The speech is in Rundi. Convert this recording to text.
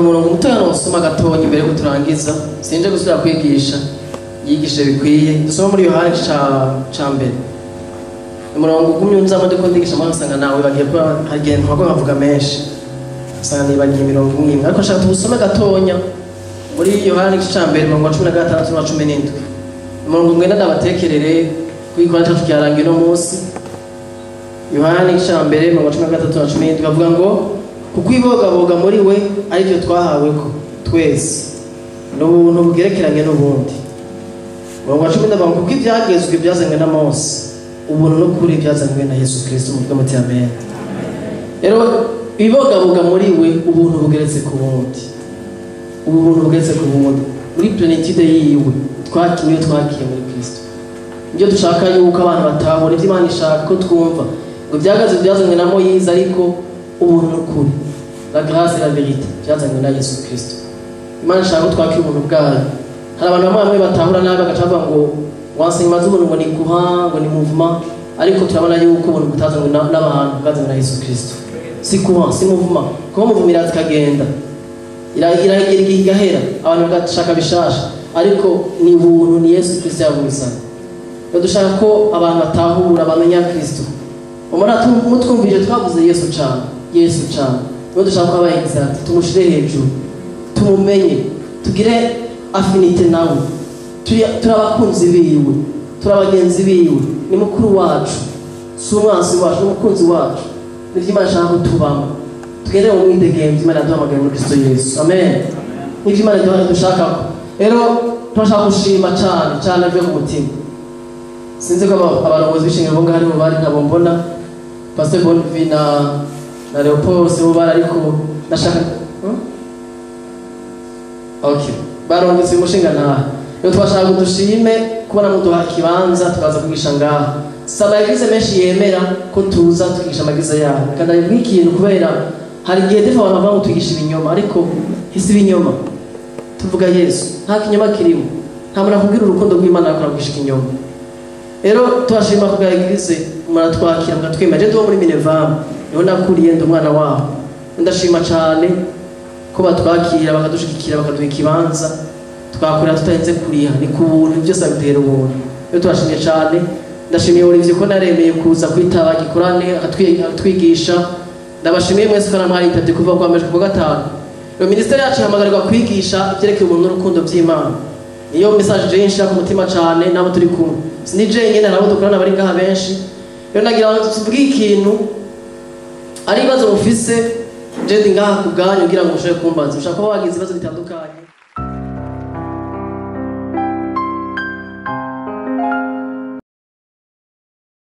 Umurongo mutoya nosoma gatonya imbere yo turangiza, sinje gusubira kwigisha, yigishe bikwiye. Dusoma muri Yohana ca mbere, umurongo ugumye unzamo ndiko ndigisha, mpamvu nawe bagiye kuba hagenda mpagwa bavuga menshi, usanga nibagiye imirongo imwe imwe, ariko nshaka tubusome gatonya muri Yohana igice ca mbere, umurongo wa 16 n'uwa 17. Umurongo ngenda ndabatekerere kwikora cyacu cyarangiye uno munsi. Yohana igice ca mbere, umurongo wa 16 na 17 bavuga ngo: "Kuko ibogaboga muri we ari byo twahaweko twese, n'ubuntu bugerekeranye n'ubundi." Umurongo wa 10 ndavuga ngo: "Kuko ibyagezwe byazanywe na Mose, ubuntu n'ukuri byazanywe na Yesu Kristo." Muvuge muti amen. Rero ibibogaboga muri we, ubuntu bugeretse ku bundi, ubu buntu bugeretse ku bundi muri plénitude yiwe twakiriye, twakiye muri Kristo. Ibyo dushaka yuko abantu batabona ibyo Imana ishaka ko twumva, ngo ibyagezwe byazanywe na Moyize, ariko ubuntu n'ukuri, la grâce et la vérité, byazanywe na Yesu Kristo. Imana ishaka ko twakira ubuntu bwayo. Hari abantu bamwe bamwe batahura nabi, bagaca bavuga ngo enseignement z'ubuntu ngo ni courant, ngo ni mouvement, ariko turabona yuko ubuntu butazanywe n'abantu, bwazanywe na Yesu Kristo. Si courant, si mouvement, kuko mouvement iraza ikagenda, iragera igihe igahera, abantu bagashaka bishasha, ariko ni ubuntu, ni Yesu Kristo yabuzanye. Rero dushaka ko abantu batahura, bamenya Kristo. Umara mutwumvije twavuze Yesu cyane, Yesu cyane. Rero dushaka ko aba exalté, tumushire hejuru, tumumenye, tugire affinité nawe. Turi abakunzi biwe, turi abagenzi biwe, ni mukuru wacu, si umwansi wacu, ni umukunzi wacu. Nivyo Imana ishaka ko tubamo, tugende mu mwidegemvyo Imana yaduhamagaye muri Kristo Yesu. Amen. Nivyo Imana dushakako. Rero turashaka gushima cyane cyane bivuye ku mutima. Sinzi ko abarongozi b'ishengero bo ngaho aribo bari, ntabo mbona. Pastor Bonvi na Leopold sibo bari, ariko ndashaka, Okay, barongotse umushinga ntahe. Rero twashaka ngo dushime kubona muduha ikibanza tukaza kwigisha ngaha. Si ama églises menshi yemera ko tuza tukigisha ama églises yabo. Kandi ndabivuga ikintu kubera hari igihe defa abantu bavuga ngo twigisha ibinyoma, ariko si ibinyoma, tuvuga Yesu, nta kinyoma kirimo. Nta muntu akubwira urukundo rw'Imana ariko arakwigisha ikinyoma. Rero turashima ku bwa église, muratwakira, mukatwemera. Je ndi uwo muri Minevam, niho nakuriye, ndi umwana waho. Ndashima cyane ko batwakira, bakadushigikira, bakaduha ikibanza twakorera tutarinze kuriha. Ni ku buntu, byose babitera ubuntu. Rero turashimye cyane. Ndashimiye Olivier ko naremeye kuza kwitaba gikorane, akatwigisha. Ndabashimiye mwese ko namwaritabye kuva kwa mbere kuwa gatanu. Iyo minisiteri yacu ihamagarirwa kwigisha ibyerekeye ubuntu n'urukundo by'Imana. Niyo message je nshira ku mutima cyane n'abo turi kumwe. Sindi jenyine, hari abo dukorana bari ngaha benshi. Rero nagira ngo tuvuge ikintu, ari ibibazo mufise, je ndi ngaha ku bwanyu kugira ngo mushobore kumbaza. Ushobora kuba wagize ibibazo bitandukanye.